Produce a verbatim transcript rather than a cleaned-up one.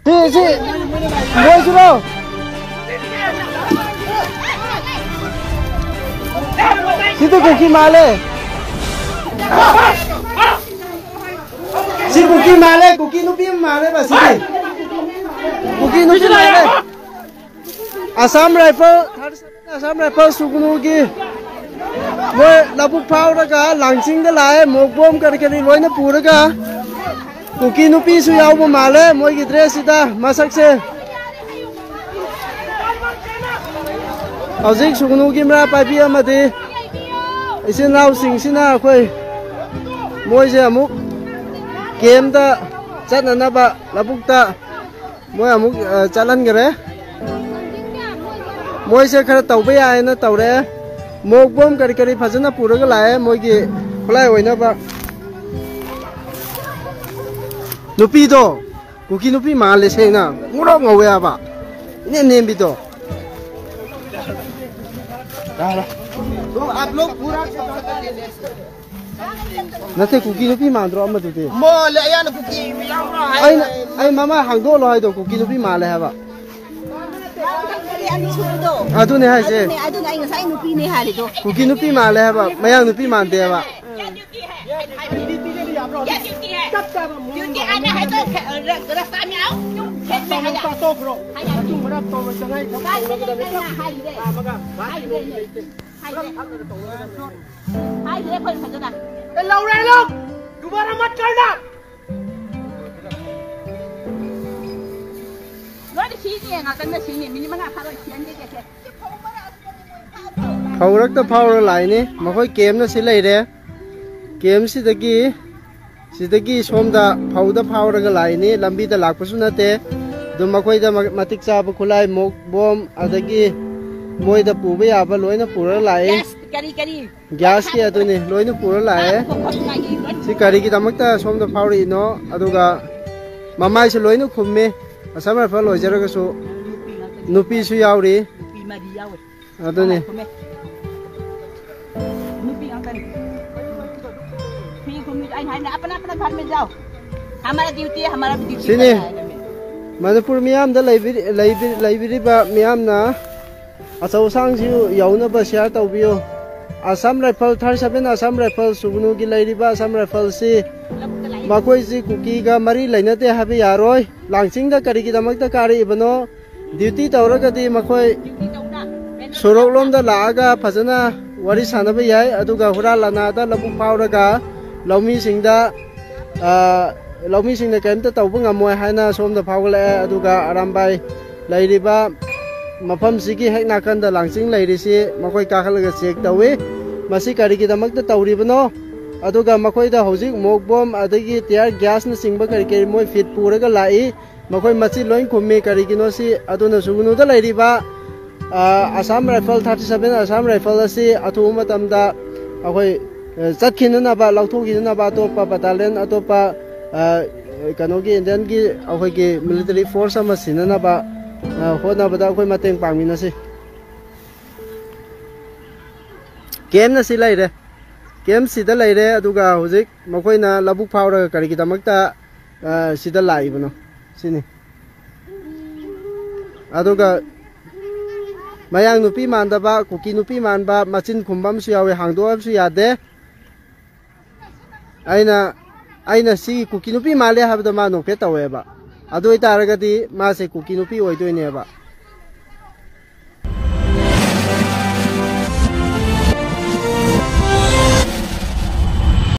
ꯁꯤ, ꯁꯤ, ꯃꯣꯏꯁꯤꯔꯣ? ꯁꯤꯗꯤ ꯀꯨꯀꯤ ꯃꯥꯜꯂꯦ꯫ ꯁꯤ ꯀꯨꯀꯤ ꯃꯥꯜꯂꯦ, ꯀꯨꯀꯤ ꯅꯨꯄꯤ ꯑꯃ ꯃꯥꯜꯂꯦꯕ ꯁꯤꯗꯤ꯫ ꯀꯨꯀꯤ ꯅꯨꯄꯤ ꯃꯥꯜꯂꯦ꯫ ꯑꯁꯥꯝ ꯔꯥꯏꯐꯜ, ꯑꯁꯥꯝ ꯔꯥꯏꯐꯜ ꯁꯨꯒꯅꯨꯒꯤ ꯃꯣꯏ ꯂꯧꯕꯨꯛ ꯐꯥꯎꯔꯒ ꯂꯥꯡꯆꯤꯡꯗ ꯂꯥꯛꯑꯦ, ꯃꯣꯛ ꯕꯣꯝ ꯀꯔꯤ ꯀꯔꯤ ꯂꯣꯏꯅ ꯄꯨꯔꯒ꯫ ꯀꯨꯀꯤ ꯅꯨꯄꯤꯁꯨ ꯌꯥꯎꯕ ꯃꯥꯜꯂꯦ ꯃꯣꯏꯒꯤ ꯗ꯭ꯔꯦꯁꯁꯤꯗ, ꯃꯁꯛꯁꯦ꯫ ꯍꯧꯖꯤꯛ ꯁꯨꯒꯅꯨꯒꯤ ꯃꯩꯔꯥ ꯄꯥꯏꯕꯤ ꯑꯃꯗꯤ ꯏꯆꯤꯟ ꯏꯅꯥꯎꯁꯤꯡꯁꯤꯅ ꯑꯩꯈꯣꯏ ꯃꯣꯏꯁꯦ ꯑꯃꯨꯛ ꯀꯦꯝꯗ ꯆꯠꯅꯅꯕ ꯂꯧꯕꯨꯛꯇ ꯃꯣꯏ ꯑꯃꯨꯛ, ꯑ, ꯆꯠꯍꯟꯈꯔꯦ꯫ ꯃꯣꯏꯁꯦ ꯈꯔ ꯇꯧꯕ ꯌꯥꯏꯅ ꯇꯧꯔꯦ꯫ ꯃꯣꯛ ꯕꯣꯝ ꯀꯔꯤ ꯀꯔꯤ ꯐꯖꯅ ꯄꯨꯔꯒ ꯂꯥꯛꯑꯦ ꯃꯣꯏꯒꯤ ꯈꯨꯠꯂꯥꯏ ꯑꯣꯏꯅꯕ꯫ ꯅꯨꯄꯤꯗꯣ, ꯀꯨꯀꯤ ꯅꯨꯄꯤ ꯃꯥꯜꯂꯦ ꯁꯦꯡꯅ꯫ ꯉꯧꯔꯣꯛ ꯉꯧꯋꯦ ꯍꯥꯏꯕ꯫ ꯏꯅꯦꯝ ꯅꯦꯝꯕꯤꯗꯣ꯫ तो आप लोग पूरा ꯅꯠꯇꯦ, ꯀꯨꯀꯤ ꯅꯨꯄꯤ ꯃꯥꯟꯗ꯭ꯔꯣ ꯑꯃꯗꯨꯗꯤ? ꯃꯣ ꯂꯩ, ꯑꯌꯥꯅ ꯀꯨꯀꯤ ꯌꯥꯎꯕ꯭ꯔꯣ ꯍꯥꯏ? ꯑꯩꯅ, ꯑꯩ ꯃꯃꯥ ꯍꯥꯡꯗꯣꯛꯑꯣ ꯍꯥꯏꯗꯣ ꯀꯨꯀꯤ ꯅꯨꯄꯤ ꯃꯥꯜꯂꯦ ꯍꯥꯏꯕ꯫ ꯑꯅꯤ ꯁꯨꯕꯗꯣ꯫ ꯑꯗꯨꯅꯦ ꯍꯥꯏꯁꯦ꯫ ꯑꯗꯨꯅꯦ, ꯑꯗꯨꯅꯦ ꯑꯩ ꯉꯁꯥꯏ ꯅꯨꯄꯤꯅꯦ ꯍꯥꯏꯔꯤꯗꯣ꯫ ꯀꯨꯀꯤ ꯅꯨꯄꯤ ꯃꯥꯜꯂꯦ ꯍꯥꯏꯕ, ꯃꯌꯥꯡ ꯅꯨꯄꯤ ꯃꯥꯟꯗꯦ ꯍꯥꯏꯕ꯫ क्या ड्यूटी है? क्या ड्यूटी है? ड्यूटी आना है तो ख-, र-, रास्ता में आओ। खेत में आ जा। आ जा। ꯃꯔꯛ ꯇꯧꯔꯣꯏꯗꯅ ꯑꯩ ꯊꯕꯛ ꯇꯧꯅꯒꯗꯕꯅꯤ꯫ ꯍꯥꯏꯔꯦ꯫ ꯍꯥꯏꯔꯦ꯫ ꯍꯥꯏꯔꯦ ꯑꯩꯈꯣꯏ ꯐꯖꯅ꯫ ए, लौड़े लोग, दोबारा मत करना। ꯂꯣꯏꯅ ꯁꯤꯅꯤ, ꯉꯥꯛꯇꯪꯗ ꯁꯤꯅꯤ, ꯃꯤꯅꯤꯠ ꯃꯉꯥ ꯐꯥꯔꯣꯏ, ꯁꯤꯍꯟꯒꯦ ꯁꯦ꯫ ꯐꯧꯔꯛꯇ ꯐꯥꯎꯔ ꯂꯥꯛꯏꯅꯤ꯫ ꯃꯈꯣꯏ ꯀꯦꯝꯅ ꯁꯤ ꯂꯩꯔꯦ꯫ ꯀꯦꯝꯁꯤꯗꯒꯤ, ꯁꯤꯗꯒꯤ ꯁꯣꯝꯗ ꯐꯧꯗ ꯐꯥꯎꯔꯒ ꯂꯥꯛꯏꯅꯤ꯫ ꯂꯝꯕꯤꯗ ꯂꯥꯛꯄꯁꯨ ꯅꯠꯇꯦ꯫ ꯑꯗꯨꯝ ꯃꯈꯣꯏꯗ ꯃ-, ꯃꯇꯤꯛ ꯆꯥꯕ ꯈꯨꯠꯂꯥꯏ, ꯃꯣꯛ ꯕꯣꯝ, ꯑꯗꯒꯤ ꯃꯣꯏꯗ ꯄꯨꯕ ꯌꯥꯕ ꯂꯣꯏꯅ ꯄꯨꯔꯒ ꯂꯥꯛꯏ꯫ ꯒ꯭ꯌꯥꯁ, ꯀꯔꯤ, ꯀꯔꯤ? ꯒ꯭ꯌꯥꯁꯀꯤ ꯑꯗꯨꯅꯤ ꯂꯣꯏꯅ ꯄꯨꯔ ꯂꯥꯛꯑꯦ꯫ ꯁꯤ ꯀꯔꯤꯒꯤꯗꯃꯛꯇ ꯁꯣꯝꯗ ꯐꯥꯎꯔꯛꯏꯅꯣ? ꯑꯗꯨꯒ ꯃꯃꯥꯏꯁꯨ ꯂꯣꯏꯅ ꯈꯨꯝꯃꯤ꯫ ꯑꯁꯥꯝ ꯔꯥꯏꯐꯜ ꯑꯣꯏꯖꯔꯒꯁꯨ ꯅꯨꯄꯤꯁꯨ ꯌꯥꯎꯔꯤ꯫ ꯅꯨꯄꯤ ꯃꯔꯤ ꯌꯥꯎꯋꯦ꯫ ꯑꯗꯨꯅꯤ꯫ ꯈꯨꯝꯃꯦ꯫ ꯅꯨꯄꯤ ꯉꯥꯛꯇꯅꯤ꯫ ꯐꯤ ꯈꯨꯝꯃꯤ, ꯑꯩꯅ ꯍꯥꯏꯅ, "ꯑꯄꯅ ꯑꯄꯅ ꯐꯔꯃꯦ ꯖꯥꯎ꯫ ꯍꯃꯥꯔꯥ ꯗ꯭ꯌꯨꯇꯤ ꯍꯦ, ꯍꯃꯥꯔꯥ ꯗ꯭ꯌꯨꯇꯤ ꯁꯤꯅꯤ꯫ ꯀꯔꯅꯥ ꯍꯦ ꯅꯃꯦ꯫ ꯃꯅꯤꯄꯨꯔ ꯃꯤꯌꯥꯝꯗ ꯂꯩꯕꯤꯔꯤ- ꯂꯩꯕꯤ- ꯂꯩꯕꯤꯔꯤꯕ ꯃꯤꯌꯥꯝꯅ ꯑꯆꯧ ꯑꯁꯥꯡꯁꯨ ꯌꯧꯅꯕ ꯁꯤꯌꯥꯔ ꯇꯧꯕꯤꯌꯨ꯫ Assam rifle, thirty seven Assam rifle, ꯁꯨꯒꯅꯨꯒꯤ ꯂꯩꯔꯤꯕ ꯑꯁꯥꯝ ꯔꯥꯏꯐꯜꯁꯤ ꯃꯈꯣꯏꯁꯤ ꯀꯨꯀꯤꯒ ꯃꯔꯤ ꯂꯩꯅꯗꯦ ꯍꯥꯏꯕ ꯌꯥꯔꯣꯏ꯫ ꯂꯥꯡꯆꯤꯡꯗ ꯀꯔꯤꯒꯤꯗꯃꯛꯇ ꯀꯥꯔꯛꯏꯕꯅꯣ? ꯗ꯭ꯌꯨꯇꯤ ꯇꯧꯔꯒꯗꯤ ꯃꯈꯣꯏ ꯁꯣꯔꯣꯛꯂꯣꯝꯗ ꯂꯥꯛꯑꯒ ꯐꯖꯅ ꯋꯥꯔꯤ ꯁꯥꯟꯅꯕ ꯌꯥꯏ꯫ ꯑꯗꯨꯒ ꯍꯨꯔꯥꯟ ꯂꯥꯟꯅꯥꯗ ꯂꯧꯕꯨꯛ ꯐꯥꯎꯔꯒ ꯂꯧꯃꯤꯁꯤꯡꯗ, ꯑ, ꯂꯧꯃꯤꯁꯤꯡꯅ ꯀꯔꯤꯝꯇ ꯇꯧꯕ ꯉꯝꯃꯣꯏ ꯍꯥꯏꯅ ꯁꯣꯝꯗ ꯐꯥꯎꯒꯠꯂꯛꯑꯦ꯫ ꯑꯗꯨꯒ ꯑꯔꯥꯝꯕꯥꯏ ꯂꯩꯔꯤꯕ ꯃꯐꯝꯁꯤꯒꯤ ꯍꯦꯛ ꯅꯥꯀꯟꯗ ꯂꯥꯡꯆꯤꯡ ꯂꯩꯔꯤꯁꯤ ꯃꯈꯣꯏ ꯀꯥꯈꯠꯂꯒ ꯆꯦꯛ ꯇꯧꯏ꯫ ꯃꯁꯤ ꯀꯔꯤꯒꯤꯗꯃꯛꯇ ꯇꯧꯔꯤꯕꯅꯣ? ꯑꯗꯨꯒ ꯃꯈꯣꯏꯗ ꯍꯧꯖꯤꯛ ꯃꯣꯛ ꯕꯣꯝ ꯑꯗꯒꯤ ꯇꯤꯌꯥꯔ ꯒ꯭ꯌꯥꯁꯅꯆꯤꯡꯕ ꯀꯔꯤ ꯀꯔꯤ ꯃꯣꯏ ꯐꯤꯠ ꯄꯨꯔꯒ ꯂꯥꯛꯏ꯫ ꯃꯈꯣꯏ ꯃꯆꯤꯟ ꯂꯣꯏ ꯈꯨꯝꯃꯤ꯫ ꯀꯔꯤꯒꯤꯅꯣ ꯁꯤ? ꯑꯗꯨꯅ ꯁꯨꯒꯅꯨꯗ ꯂꯩꯔꯤꯕ, ꯑ, Assam rifle, thirty seven Assam rifle ꯑꯁꯤ ꯑꯊꯨꯕ ꯃꯇꯝꯗ ꯑꯩꯈꯣꯏ, ꯑ, ꯆꯠꯈꯤꯅꯅꯕ, ꯂꯧꯊꯣꯛꯈꯤꯅꯅꯕ, ꯑꯇꯣꯞꯄ ꯕꯇꯥꯂꯤꯌꯟ, ꯑꯇꯣꯞꯄ, ꯑ, ꯀꯩꯅꯣꯒꯤ, ꯏꯟꯗꯤꯌꯟꯒꯤ ꯑꯩꯈꯣꯏꯒꯤ ꯃꯤꯂꯤꯇꯔꯤ ꯐꯣꯔꯁ ꯑꯃ ꯁꯤꯟꯅꯅꯕ, ꯑ, ꯍꯣꯠꯅꯕꯗ ꯑꯩꯈꯣꯏ ꯃꯇꯦꯡ ꯄꯥꯡꯃꯤꯟꯅꯁꯤ꯫ ꯀꯦꯝꯅ ꯁꯤ ꯂꯩꯔꯦ, ꯀꯦꯝ ꯁꯤꯗ ꯂꯩꯔꯦ꯫ ꯑꯗꯨꯒ ꯍꯧꯖꯤꯛ ꯃꯈꯣꯏꯅ ꯂꯧꯕꯨꯛ ꯐꯥꯎꯔꯒ ꯀꯔꯤꯒꯤꯗꯃꯛꯇ, ꯑ, ꯁꯤꯗ ꯂꯥꯛꯏꯕꯅꯣ ꯁꯤꯅꯤ꯫ ꯑꯗꯨꯒ ꯃꯌꯥꯡ ꯅꯨꯄꯤ ꯃꯥꯟꯗꯕ, ꯀꯨꯀꯤ ꯅꯨꯄꯤ ꯃꯥꯟꯕ, ꯃꯆꯤꯟ ꯈꯨꯝꯕ ꯑꯃꯁꯨ ꯌꯥꯎꯋꯤ, ꯍꯥꯡꯗꯣꯛꯑꯕꯁꯨ ꯌꯥꯗꯦ꯫ ꯑꯩꯅ, ꯑꯩꯅ ꯁꯤ ꯀꯨꯀꯤ ꯅꯨꯄꯤ ꯃꯥꯜꯂꯦ ꯍꯥꯏꯕꯗꯣ ꯃꯥ ꯅꯣꯛꯐꯦꯠ ꯇꯧꯋꯦꯕ꯫ ꯑꯗꯨ ꯑꯣꯏꯇꯥꯔꯒꯗꯤ ꯃꯥꯁꯦ ꯀꯨꯀꯤ ꯅꯨꯄꯤ ꯑꯣꯏꯗꯣꯏꯅꯦꯕ꯫